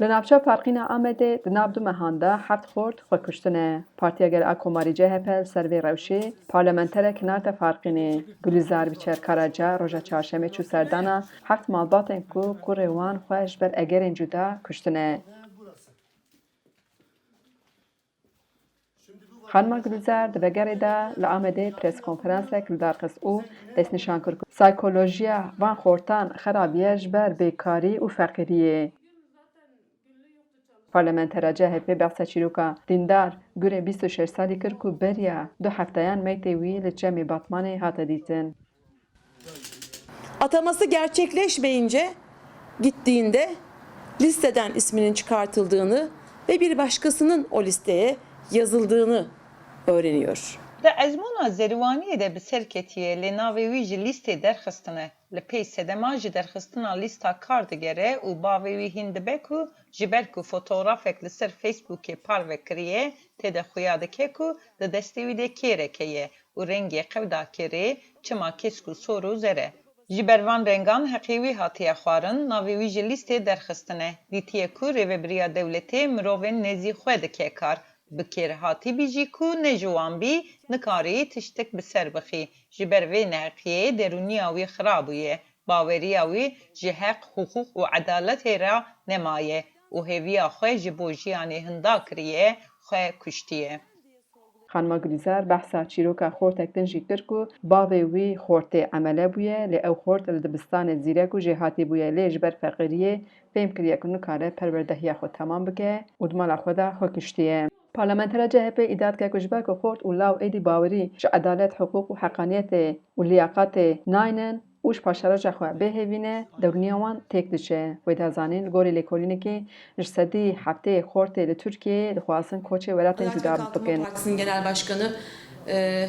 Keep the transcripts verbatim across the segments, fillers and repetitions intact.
Li navça Farqîna Amedê di nav du mehan de heft xort xwe kuştine. Partiya Gel a Komarî C H P li ser vê rewşê parlamenterek hinarte Farqînê. Gulîzar Biçer Karaca roja çarşemê çû serdana heft malbatên ku kurê wan xwe ji ber egerên cuda kuştine. Xanima Gulîzar di vegerê de li Amedê preskonferansek li dar xist û destnîşan kir ku saykolojiya van xortan xerabiye ji ber bêkarî û feqîriyê. Parlamentera C H P behsa çîroka Dîndar Gurê bîst û şeş salî kir ku beriya du hefteyan meytê wî li Çemê Batmanê hate dîtin. Ataması gerçekleşmeyince gittiğinde listeden isminin çıkartıldığını ve bir başkasının o listeye yazıldığını öğreniyor. Di ezmûna zeriwaniyê de bi ser ketiye, lê navê wî ji lîstê derxistine. Li pey sedema ji derxistina lîsta kar digere û bavê wî hîn dibe ku ji ber ku fotografek li ser Facebookê parve kiriye, tê de xuya dike ku di destê wî de kêreke ye û rengê qewda kêrê çima kesk û sor û zer e. Ji ber van rengan heqê wî hatiye xwarin, navê wî ji lîstê derxistine. Dîtiye ku rêvebiriya dewletê mirovên nêzî xwe dike kar. Bi kêrhatî bî jî ku ne ji wan bî, nikarî tiştik bi ser bixî. Ji ber vê neheqiyê derûniya wî xira bûye. Baweriya wî ji heq, hiqûq û edaletê re nemaye û hêviya xwe ji bo jiyanê hinda kiriye, xwe kuştiye. Xanima Gulîzar behsa çîroka xortek din jî kir ku bavê wî xortê emele bûye, lê ew xort li dibistanê zîrek û jêhatî bûye, lê ji ber feqîriyê fêm kiriye ku nikare perwerdehiya xwe temam bike û di mala xwe de xwe kuştiye. Parlamentera C H P îdia dike ku ji ber ku xort û law êdî bawerî ji edalet, hiqûq û heqaniyetê û liyaqatê naynin, û ji paşeroja xwe bê hêvî ne, derûniya wan têk diçe. Wê da zanîn, li gorî lêkolînekê ji sedî heftê xortê li Tirkiyeyê dixwazin koçê welatên cuda bikin. Partisi'nin genel başkanı e,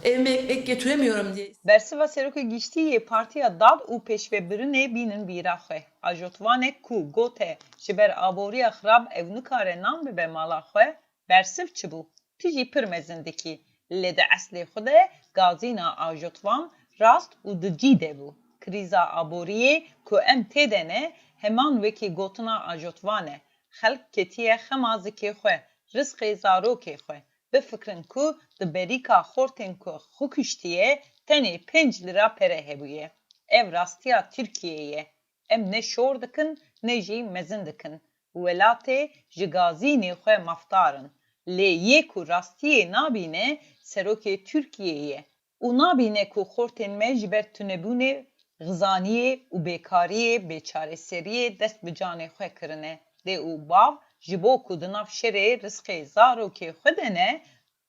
evime ekmek götüremiyorum diye. Bersiva Serokê Giştî yê Partiya Dad û Pêşvebirinê bînin bîra xwe. Ajotvanek ku gote ji ber aboriya xirab ew nikare nan bibe mala xwe, bersiv çi bû? Tu jî pir mezin dikî. Lê di eslê xwe de gazîna Ajotvan rast û di cî de bû. Krîza aboriyê ku em tê de ne, heman wekî gotina Ajotvan e. Xelk ketiye xema zikê xwe, rizqê zarokê xwe. Bifikirin ku di berîka xortên ku xwe kuştiye tenê pênc lira pere hebûye. Ev rastiya Tirkiyeyê ye. Em ne şor dikin ne jî mezin dikin. Welatê ji gazînê xwe mafdar in. Lê yê ku rastiyê nabîne, serokê Tirkiyeyê ye û nabîne ku xortên me ji ber tunebûnê, xizaniyê û bêkariyê, bêçareseriyê dest bi canê xwe kirine. Dê û bav ji bo ku di nav şerê rizqê zarokê xwe de ne,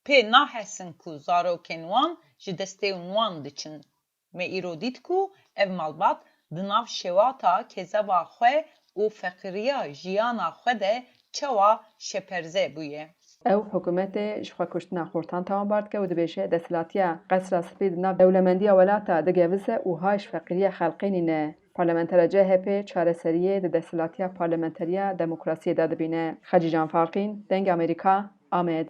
pê nahesin ku zarokên wan ji destê wan diçin. Me îro dît ku ev malbat di nav şewata kezeba xwe û feqîriya jiyana xwe de çawa şeperze bûye. Ew hikûmetê ji xwe kuştina xortan tawanbar dike û dibêje, desthilatiya Qesra Spî di nav dewlemendiya welata digevize û hay ji feqîriya xelkê nîne. Parlamentera C H P çareseriyê di desthilatiya parlamenteriya demokrasiyê de dibîne. Xecîcan Farqîn, Dengê Amerîka, Amed.